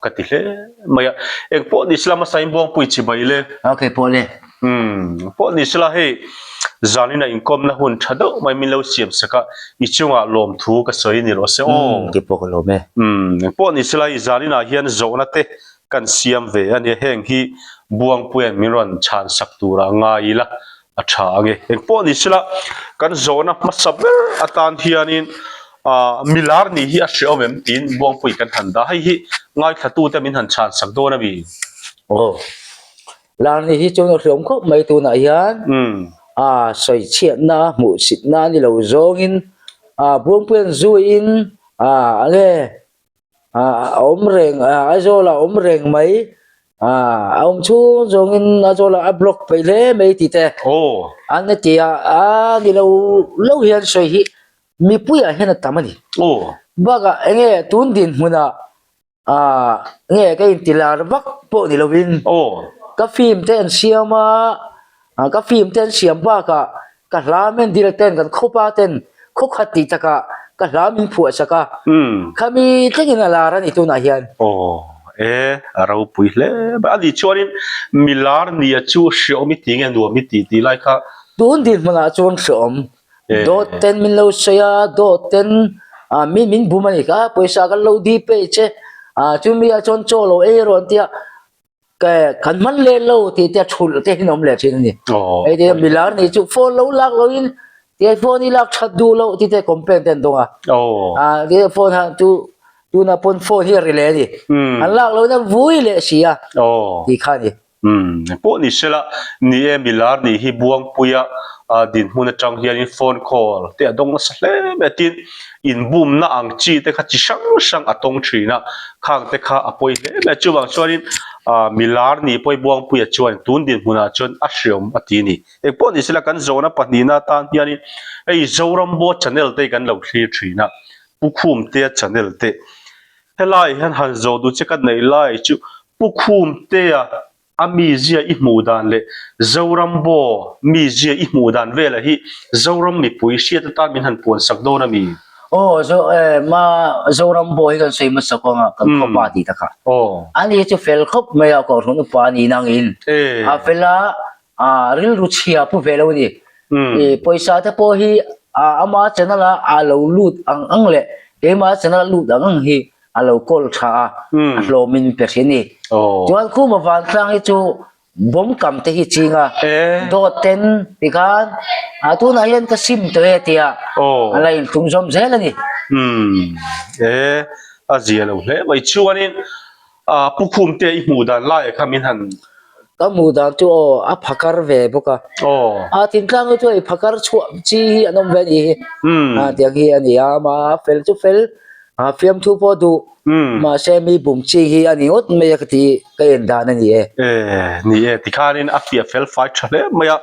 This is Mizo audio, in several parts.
Ka ti hle mai a, eng pawh ni sela hmasa in Buangpui chi bai le. Ok pawh le. Umm pawh ni sela hei zanin a inkawmna hun tha deuh mai min lo siam sak a, i chungah lawmthu ka sawi ni rawh se aw. Umm kei pawh ka lawm e. Umm eng pawh ni sela hei zanin ah hian zawhna te kan siam ve a nia, heng hi Buangpuia'n min rawn chhan sak turah ngai ila a tha ang e. Engpawh ni sela kan zawhna hmasa ber atan hianin ah milar nih hi a hreawm em tiin Buangpui kan han dah. Hei hi ngaithlatute min han chhan sak dawn a mi? Aw, lar nih hi chuan a hreawm khawp mai tunah hian ah sawichhiatna hmuhsitna a ni lo zawngin ah Buangpuia'n zuiin ah enge ah a awm reng ah Aizawl ah a awm reng mai ah a awm chhung zawngin Aizawl ah a block peih hle mai tih te an a ti a a ni lo lo hian sawi hi mipui ah hian a tam a ni bakah eng nge tun dinhmunah ah nge ka inti lar vak pawh ni lovin ka film te an siam a. Ah ka film te an siam bakah ka hla men dil ten kan khawpa ten khaw khat tih takah ka hla min phuah sak a, khami thlengin a lar a ni tunah hian. Aw e, a ropui hle mai. A nih chuanin milar nia chu hreawm i ti nge nuam i ti tih lai kha. Tun dinhmunah chuan hreawm. Dawt ten min lo sawi a, dawt ten ah mi min bum a ni kha, pawisa kan lo dip peih che, ah chumi ah chuan chaw lo ei rawh an ti a, kan hman leh lo tih te thulh te hi an awm leh thin a ni. Hei te milar nih chu phone lo lak lo in ti phone hi lak that duh loh tih te complaint te an dawng a. Ah ti phone ha chu tuna pawn phone hi a ri leh a ni. An lak lo in an vui leh si a tih kha a ni. Umm pawh ni sela ni e milar nih hi Buangpuia dinhmun atang hianin phone call te a dawng nasa hle mai a tin inbumna ang chi te kha chi hrang hrang a tawng thin a, khang te kha a pawi hle mai a, chuvang chuanin ah milar nih pawi Buangpuia chuan tun dinhmunah chuan a hreawm a ti a ni. Engpawh ni sela kan zawhna pahnihna atan hianin hei Zorambo channel te hi kan lo thlir thin a, Pu Khumtea channel te helai hian han zawh duh che ka neih lai chu Pu Khumtea A mizia i hmuh dan leh Zoram Baw mizia i hmuh dan velah hi Zoram mipui hriat atan min han puan sak dawn a mi? Aw, Zo, eh, ma Zoram Baw hi kan sawi hmasa kawng a, kan khawpa tih takah. Aw. Ani hi chu fel khawp mai a, Kohhran upa a ni nangin. Eh. A fel a, a rilru chhia pu ve lo a ni. I pawisa te pawh hi a ama channel a a lo lut ang ang leh keima channel a lut ang ang hi a lo kawl tha a, a hlawm in pe thin a ni. Chuan Khuma Vantlang hi chu bomb kam te hi ching a, dawt ten tikhan a tunah hian ka sim tawh e tia a la inhlum zawm zel a ni. Umm e, a zia lo hle mai. Chuanin Ah, Pu Khumte i hmuh dan laiah kha min han. Ka hmuh dan chu aw, a phakar ve bawk a. Aw. A thingtlang hi chu hei phakar chhuah chi hi an awm ve a nih hi. Umm. A tiang hi a ni a, amah a fel chu fel, a fiamthu pawh duh. Umm. Mahse mi bum chi hi a ni ngawt mai a ka ti, ka en dan a ni e. E, ni e, tikhanin a fiah fel fai tha hle mai a.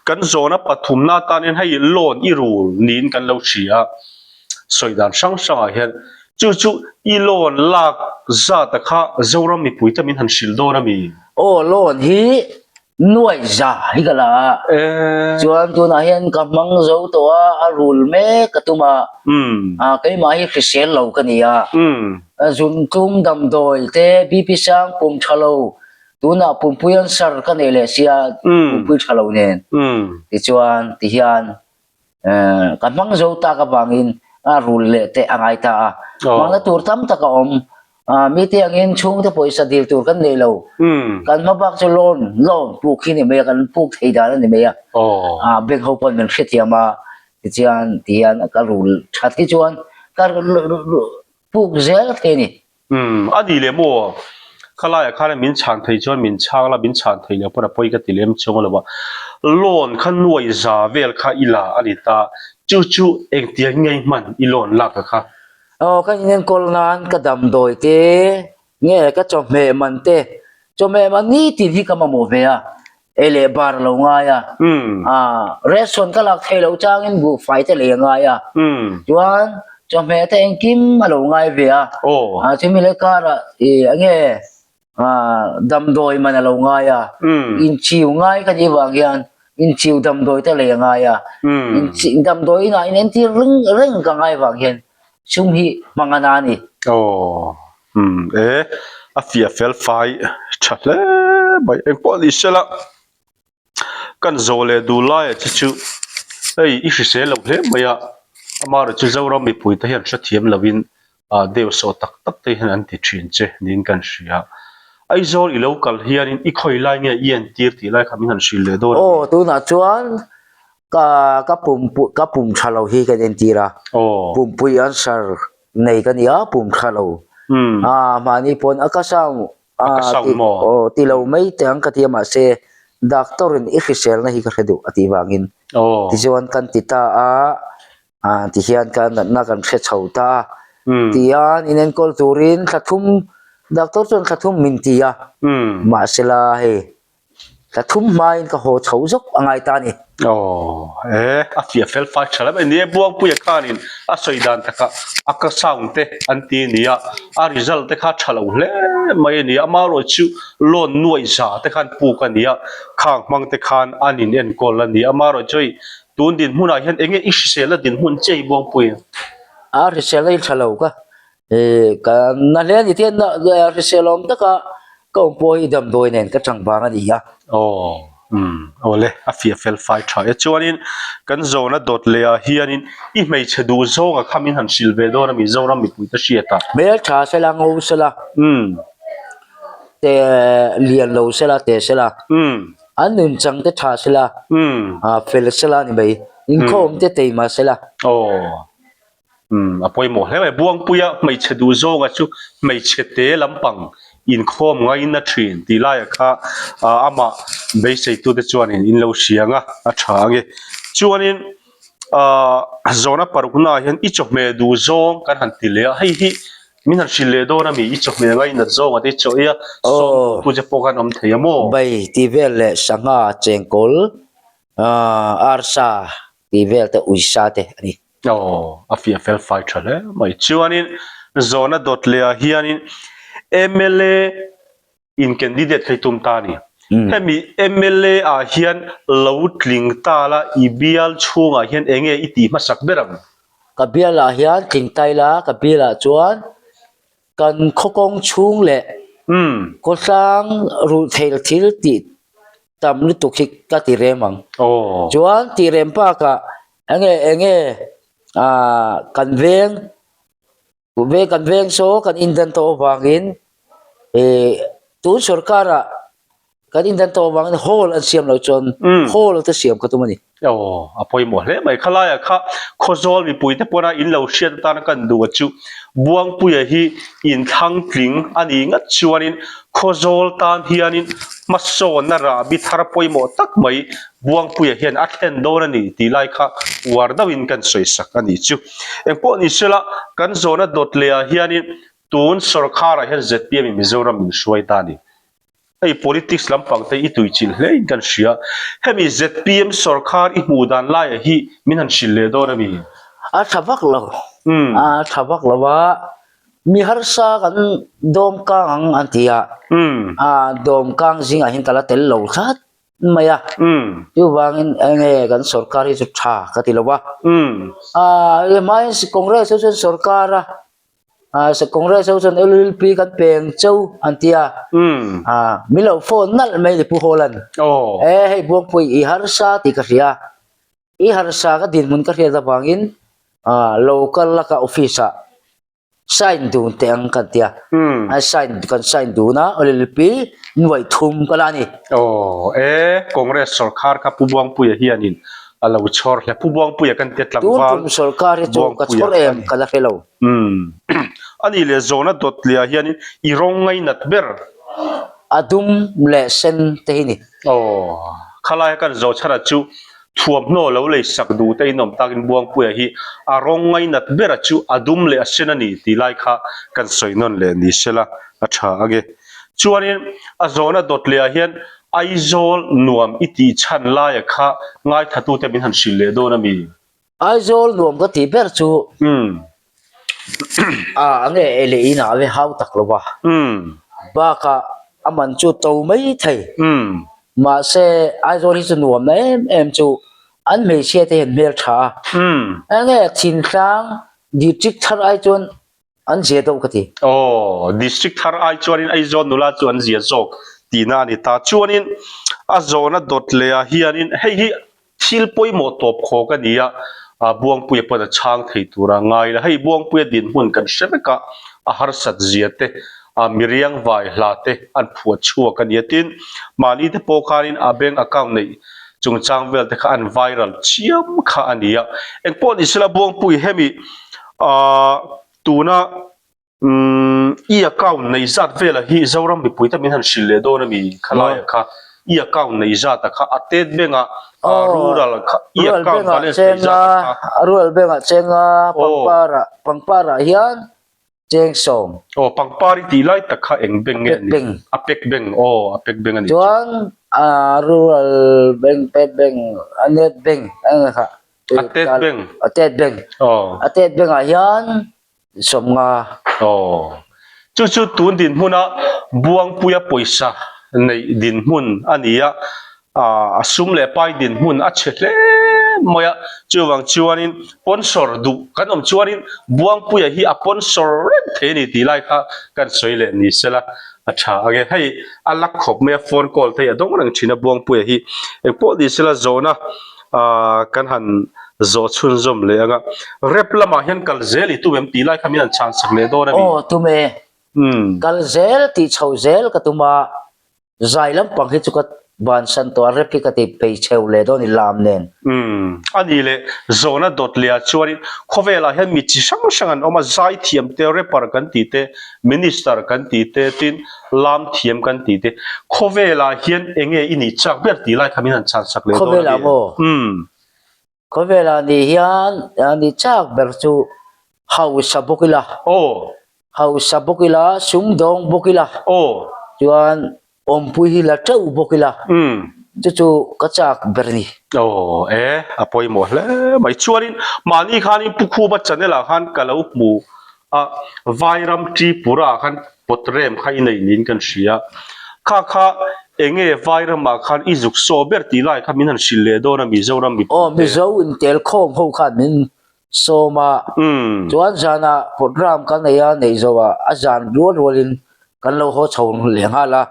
Kan zawna pathumna atanin hei loan i rul niin kan lo hria a. Sawi dan hrang hrangah hian chu chu i loan lak zat a kha Zoram mipui te min han hrilh dawn a mi? Aw loan hi nuaih za hi ka la a, chuan tunah hian ka hmang zo tawh a, a rul mek ka tum a, keimah hi hrisel lo ka ni a, zuntlum damdawi te BP sang pum tha lo tunah pumpui answer ka nei leh sia pumpui tha lo nen tichuan tihian Ka hmang zo tak avangin a rul leh te a ngai ta a. Hmangna tur tam tak a awm. Mite angin chhungte pawisa dil tur kan nei lo. Kan hma bak chu loan, loan puk hi a ni mai a, kan puk thei dan a ni mai a. Bank ho pawn min hrethiam a, tichuan tihian ka rul that hi chuan ka puk zel thei a ni. Umm, a ni leh maw? Khalaiah khan min chhan thei chuan min chhang la, min chhan thei loh pawn a pawi ka ti lem chuang lo a. Loan kha nuai za vel kha i la a ni ta, chu chu engtiang nge i hman i loan lak a kha? Aw, ka inenkawl nan ka damdawi te nge ka chawhmeh man te, chawhmeh man nitin hi ka mamawh ve a, Ei leh bar a lo ngai a, ration ka lak thei loh changin buhfai te lei a ngai a, chuan chawhmeh te engkim a lo ngai ve a, chumi leh karah enge damdawi man a lo ngai a, inchiu ngai ka nih vang hian inchiu damdawi te lei a ngai a, damdawi inah inentir reng ka ngai vang hian sum hi hmang a na a ni. Umm e. A fiah fel fai tha hle mai. Engpawh ni sela kan zawh leh duh laiah che chu hei i hrisel lo hle mai a, amaherawhchu chu Zoram mipui te hian hrethiam lovin ah deuh sawh tak tak te hian an ti thin che niin kan hria. Aizawl i lo kal hianin i khawi lai nge i entir tih lai kha min han hrilh leh dawn a ni. Aw tunah chuan ka ka pum ka pum tha lo hi kan entir a, pumpui ulcer nei ka ni a pum tha lo ah mahni pawn a ka sound a ka sound maw? Aw ti lo mai teh ang ka ti a mahse doctor in i hriselna hi ka hre duh a tih vangin tichuan kan ti ta a. Ah tihian ka natna kan hre chho ta a, tihian inenkawl turin thla thum doctor chuan thla thum min ti a, mahsela hei thla thum hmain ka haw chho zawk a ngai ta a ni. Aw e, a fiah fel fai tha lam a ni e, Buangpuia khanin a sawi dan takah a ka sound te an ti a ni a, a result te kha tha lo hle mai a ni a, amaherawhchu loan nuaih za te khan puk a ni a, khang hmang te khan an inenkawl a ni a, amaherawhchu hei Tun dinhmunah hian enge i hriselna dinhmun che i Buangpui? A hriselna hi tha lo ka eh ka na hle a ni tian hrisel awm taka ka awm pawh hi damdawi nen ka chang vang a ni a. Aw umm awle a fiah fel fai tha e. Chuanin kan zawna dawt leh ah hianin i hmeichhe duh zawnga kha min han hrilh ve dawn a Mizoram mipuite hriatah. Hmeltha sela ngo sela. Umm. Te lian lo sela te sela. Umm. An nun chang te tha sela, ah fel sela a ni mai. Inkhawm te tei mah sela. Aw, umm a pawimawh hle mai. Buangpuia hmeichhe duh zawnga chu hmeichhe te lampang inkhawm ngaina thin tih laia kha amah beiseitute chuanin in lo hriang a, a tha ange. Chuanin ah zawhna paruknaah hian i chawhmeh duh zawng kan han ti leh a, hei hi Min han hrilh leh dawn a mi, i chawhmeh anga i nat zawng a te chaw ei a, sawm duh tu che pawh khan awm thei a maw? Bai tih vel leh sangha chengkawl, arsa tih vel te uisa te a ni. Aw, a fiah fel fai tha hle mai. Chuanin zawhna dawt leh ah hianin mla in candidate kha i tum ta a ni. Hemi mla ah hian lo tling ta la i bial chhungah hian enge i tih hmasak ber ang? Ka bial ah hian tling ta ila ka bial ah chuan kan khawkawng chhung leh khawtlang ruh theih thil tih tam lutuk hi ka ti rem ang. Chuan tih rem bakah enge enge ah kan veng Ve kan veng saw kan indan tawh avangin ih tun sorkar-ah kan indan tawh avangin hall an siam loh chuan hall te siam ka tum a ni. Aw, a pawimawh hle mai. Khalaia kha Khawzawl mipuite pawna in lo hriat atana kan duh a chu Buangpuia hi inthlang tling a ni ngat chuanin Khawzawl tan hianin hmasawnna rahbi thar pawimawh tak mai Buangpuia hian a thlen dawn a ni tih lai kha uar deuhin kan sawi sak a nih chu. Engpawh ni sela, kan zawhna dawt leh ah hianin tun sawrkharah hian zpm in Mizoram min hruai ta a ni. Hei politics lampang te i tuichilh hle in kan hria. Hemi zpm sawrkhar i hmuh dan laiah hi min han hrilh leh dawn a mi? A tha vak lo. A tha vak lo a, mi harsa kan dawm kang ang an ti a, a dawm kang zingah hian ka la tel lo tlat. mai a chuvangin enge kan sorkar hi chu tha ka ti lo a ah hmain congress ho chuan sorkar a ah congress ho chuan llp kan peng cheu an ti a ah min lo phone nalh mai ni pu hawlan e hei buangpui i harsa tih ka hria i harsa ka dinhmun ka hriat avangin ah local laka office ah Sign dun teh ang kan tia. A sign kan sign dun a LLP nuaih thum ka la a ni. Aw e Congress sorkar kha Pu Buangpuia hianin a lo chhawr hle. Pu Buangpuia kan tia tlangval Tun tum sorkar hi chu ka chhawr em ka la hre lo. Umm a nih leh zawhna dawt leh ah hianin i rawng ngainat ber. A dum leh sen te hi ni. Aw khalai kan zawh chhan ah chu Thuamhnaw lo lei sak duh te in awm takin Buangpuia hi a rawng ngainat bera chu a dum leh a sen a ni tih lai kha kan sawi nawn leh ni sela a tha ange. Chuanin a zawhna dawt leh ah hian Aizawl nuam i tih chhan laia kha ngaithlatute min han hrilh leh dawn a mi? Aizawl nuam ka tih ber chu A nge ei leh inah ve hau tak lo va. Bakah a man chu to mai thei. Mahse Aizawl hi chu nuam na em em chu an hmeichhia te hian hmel tha a. Enge Thintlang district thar ai chuan. An zia deuh ka ti. Aw, district thar ai chuanin Aizawl nula chu an zia zawk tihna a ni ta. Chuanin a zawhna dawt lehah hianin hei hi thil pawimawh tawp khawk a ni a, Buangpuia pawn a chhang thei tura ngai la. Hei Buangpuia dinhmun kan hre vek a, a harsat zia te, miriang vai hla te an phuah chhuak a ni a. Tin, mahni te pawh khanin a bank account neih chungchang vel te kha an viral chiam kha a ni a. Engpawh ni sela Buangpui hemi Ahh tuna umm i account nei zat velah hi Zoram mipui te min han hrilh leh dawn a mi khalaia kha i account nei zat a kha a tet bank ah rural kha i account balance nei zat a kha. Rural bank ah chenga pangpar ah pangpar ah hian cheng sawm. Aw pangpar i tih lai tak kha eng bank nge a ni? A pek bank aw a pek bank a ni chu. Chuan rural bank pet bank a net bank a kha A tet beng. A tet beng. Aw. A tet bengah hian 50. Aw. Chu chu tun dinhmuna Buangpuia pawisa neih dinhmun a ni a, a sum leh pai dinhmun a chhe hle mai a, chuvang chuanin sponsor duh kan awm chuanin Buangpuia hi a sponsor reng thei a ni tih lai kha kan sawi leh ni sela a tha ang e. Hei a lak khawp mai a, phone call te hi a dawng reng thin a Buangpuia hi engpawh ni sela zawhna Ahh kan han zawh chhunzawm leh anga rep lamah hian kal zel i tum em tih lai kha min han chhan sak leh dawn a ni. Aw tum e. Umm. Kal zel tih chho zel ka tum a, zai lampang hi chu ka bansan tawh a, rep hi ka ti phei chheu leh dawn i lam nen. Umm. A ni leh zawhna dawt leh ah chuanin khawvelah hian mi chi hrang hrang an awm a, zai thiam te, rapper kan tih te, minister kan tih te, tin lam thiam kan tih te khawvelah hian enge i nih chak ber tih lai kha min han chhan sak leh dawn a Khawvelah ni. maw? Umm. Khawvelah nih hian nih chak ber chu hausa bawk ila. Aw. Hausa bawk ila, sumdawng bawk ila. Aw. Chuan awmpui hi la teuh bawk ila. Umm. Chu chu ka chak ber a ni. Aw e, a pawimawh hle mai. Chuanin mahni khanin Pu Khuba channel ah khan ka lo hmu A Vairam Tripura ah khan pot rem kha i nei niin kan hria. Kha kha enge Vairam ah khan i zuk saw ber tih lai kha min han hrilh leh dawn a Mizoram mipui te. Aw Mizo intel khawm ho khan min sawm a. Chuan zanah pot ram kan nei a, neih zawh ah a zan rual rual in kan lo haw chho leh nghal a.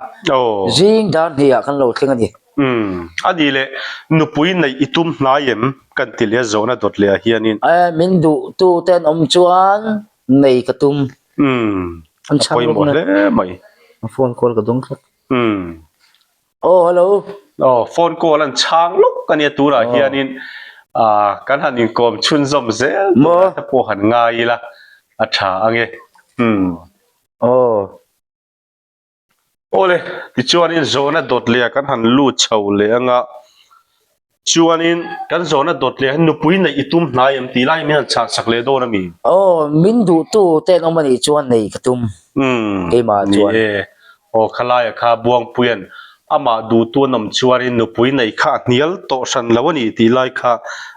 Zing dar hnih ah kan lo thleng a ni. Umm, a nih leh nupui neih i tum hnai em? Kan ti leh a zawhna dawt leh ah hianin. Eh, min duh tu te an awm chuan nei ka tum. Umm, a pawimawh hle mai. A phone call ka dawng tlat. Umm. Aw, hello. Aw, phone call an chhang lawk a nia tunah hianin ah kan han inkawm chhunzawm zel turah te pawh han ngai ila a tha ange. Umm. Aw. Awle, tichuanin zawhna dawt leh ah kan han lut chho leh anga, chuanin kan zawhna dawt leh ah hian nupui neih i tum hnai em tih lai min han chhan sak leh dawn a mi? Aw, min duhtu te an awm a nih chuan nei ka tum, Umm, keimah ni chuan. e, aw khalaia kha Buangpuia'n amah duhtu an awm chuanin nupui neih kha a hnial tawh hran lo a ni tih lai kha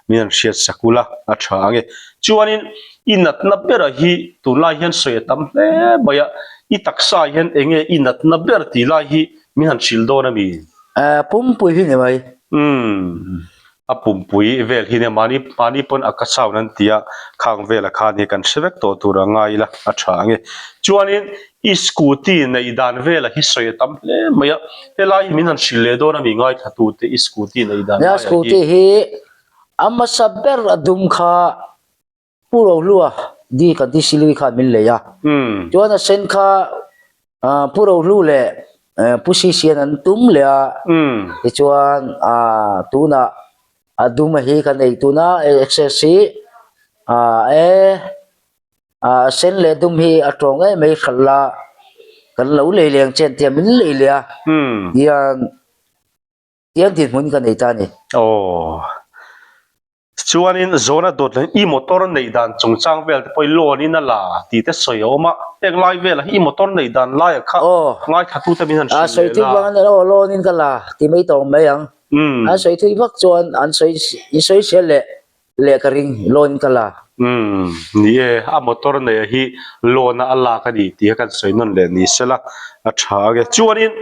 min han hriat sak ula a tha ang e. Chuanin i natna bera hi tunlai hian sawi a tam hle mai a, I taksa hian enge i natna ber tih lai hi min han hrilh dawn a mi? Eh, pumpui hi ni mai. Umm, a pumpui vel hi nia, mahni mahni pawn a ka sound an ti a, khang vela khan hi kan hre vek tawh tur a ngai ila a tha ang e. Chuanin i scooty neih dan vela hi sawi a tam hle mai a, helai hi min han hrilh leh dawn a mi ngaithlatute i scooty neih dan Nia, laiah hi. scooty hi a hmasa ber a dum kha Pu Rohlua di kan ti Silui khan min lei a. Chuan a sen kha Pu Rohlu leh Pu Sisian an tum leh a. Tichuan tunah a dum a hi kan ei tuna access hi e a sen leh dum hi a tawng em mai hralh la kan lo lei leng chen tia min lei leh a. Tiang tiang dinhmun ka nei ta a ni. Aw. Chuanin Zawna dawt leh i motor neih dan chungchang vel te pawh i loan in a la tih te sawi a awm a, heng lai velah hi i motor neih dan laiah kha ngaithla te min han hrilh leh la. A sawi thui loan in ka la ti mai tawh mai ang. An sawi thui vak chuan an sawi in sawi zel leh leh ka ring loan in ka la. Umm ni e, a motor neih hi loan a a lak a ni tih kha kan sawi nawn leh ni sela a tha ang e. Chuanin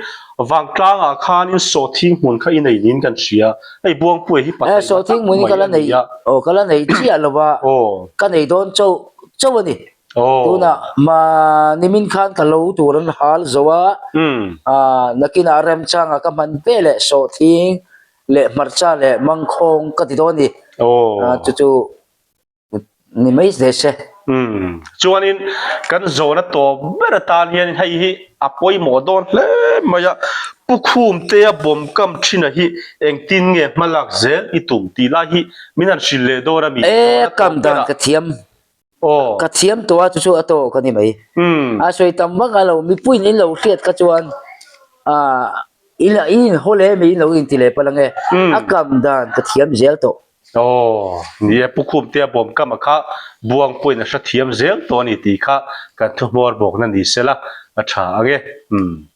Vangtlangah khanin sawhthing hmun kha i nei niin kan hria. Hei Buangpuia hi Eh, pataih sawhthing tak hmun hi mai ka la a nei ni a. aw ka la nei chiah lo va Aw. ka nei dawn chauh chauh a ni. Tunah nimin khan ka lo tur an hal zo a, nakinah remchanga ka hman ve leh sawhthing leh hmarcha leh mangkhawng ka ti dawn a ni. Chu chu ni mai hle se. Chuanin kan zawhna tawp ber atan hian hei hi a pawimawh dawn hle mai a, Pu Khumtea bawm kam thina hi engtin nge hmalak zel i tum tih lai hi min han hrilh leh dawn a mi? E, kam dan ka thiam. Aw. Ka thiam tawh a chu chu a tawh ka ni mai. A sawi tam vak a lo mipuiin in lo hriat kha chuan ah i in haw leh mi in lo inti leh palh ange. A kam dan ka thiam zel tawh. Aw, ni e, Pu Khumtea bawm kam a kha buang pawhin a hrethiam zel tawh a ni tih kha kan thuhmawr bawkna ni sela a tha ange. Umm.